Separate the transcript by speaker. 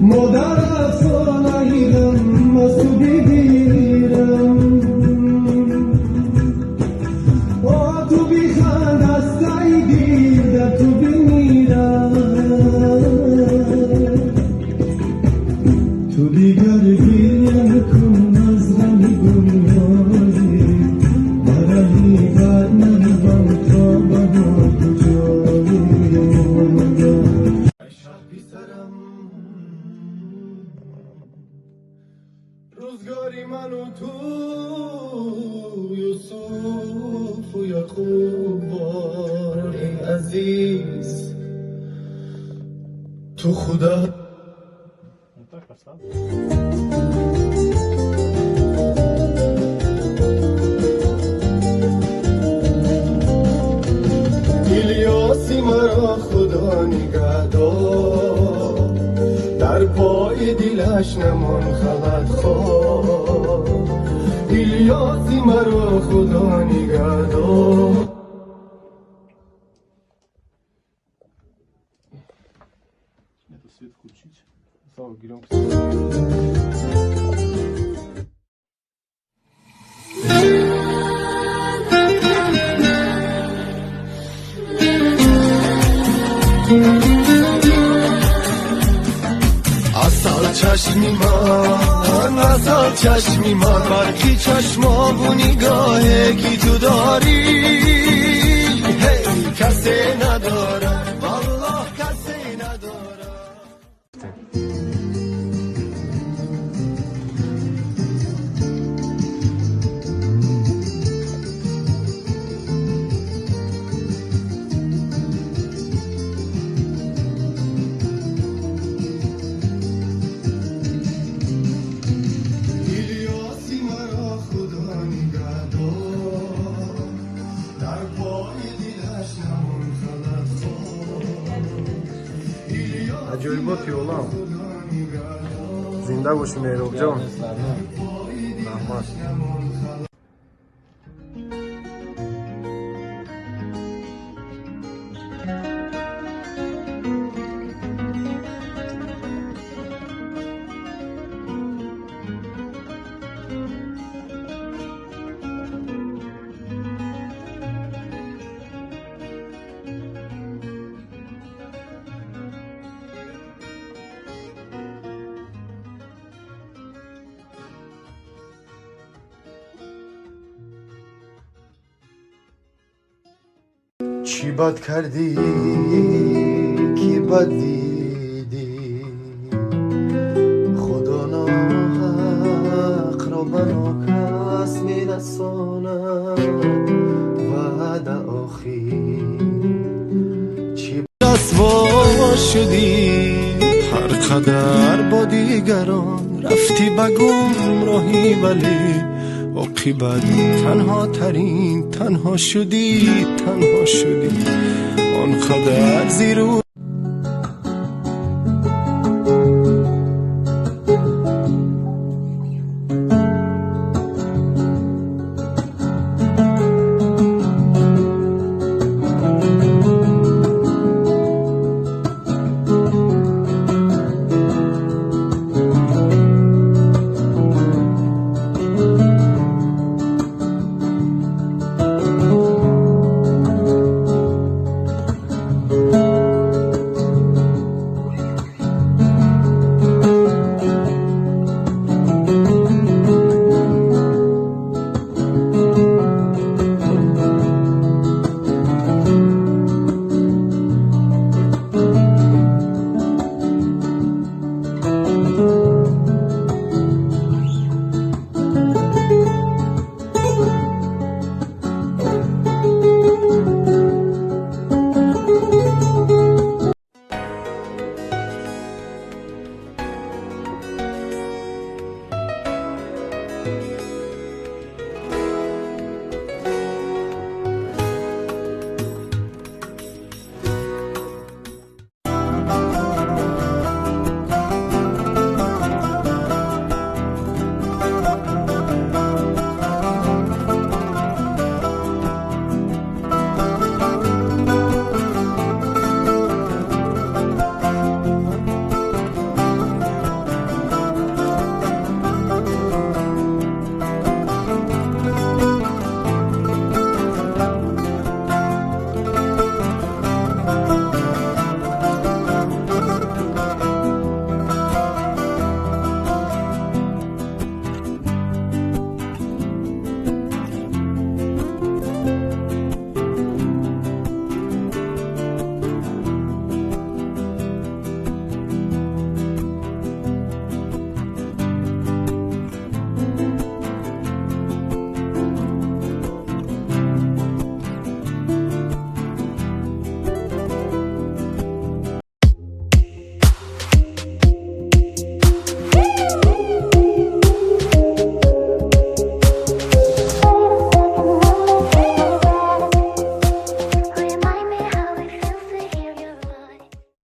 Speaker 1: Модар афсонаи ғам аз ту бигирам, о ту биханд аз таи дил дар ту бимирам, ту дигар гиря накун аз ғами дунёӣ, барои бад наравам то баҳор куҷоӣ. Писарам, рӯзгори ману ту Юсуфу Яқуб бор, эй азиз, ту худо.
Speaker 2: Ну так, расслабься.
Speaker 1: Илёси маро худо нигаҳдор, дар пои дилаш намон халат хор. Илёси маро худо нигаҳдор.
Speaker 2: Это свет включить.
Speaker 1: Слава, громко. Асал чашми ман, асал чашми ман, барқи чашмову нигоҳе ки ту дорӣ, ҳей, касе надорад, валлоҳ, касе надорад. Илёси маро худо нигаҳдор, дар пои дилаш намон халат хор.
Speaker 3: Аҷоиботи олам, зинда бошӣ, Меҳробҷон, раҳмат.
Speaker 1: Чӣ бад кардӣ, ки бад дидӣ? Худо ноҳақро ба нокас мерасонад ваъда охир. Чӣ расво шудӣ, ҳар қадар бо дигарон рафтӣ ба гумроҳӣ, вале оқибат танҳотарин танҳо шудӣ, танҳо шудӣ, он қадар зиру.
Speaker 3: Меҳроб.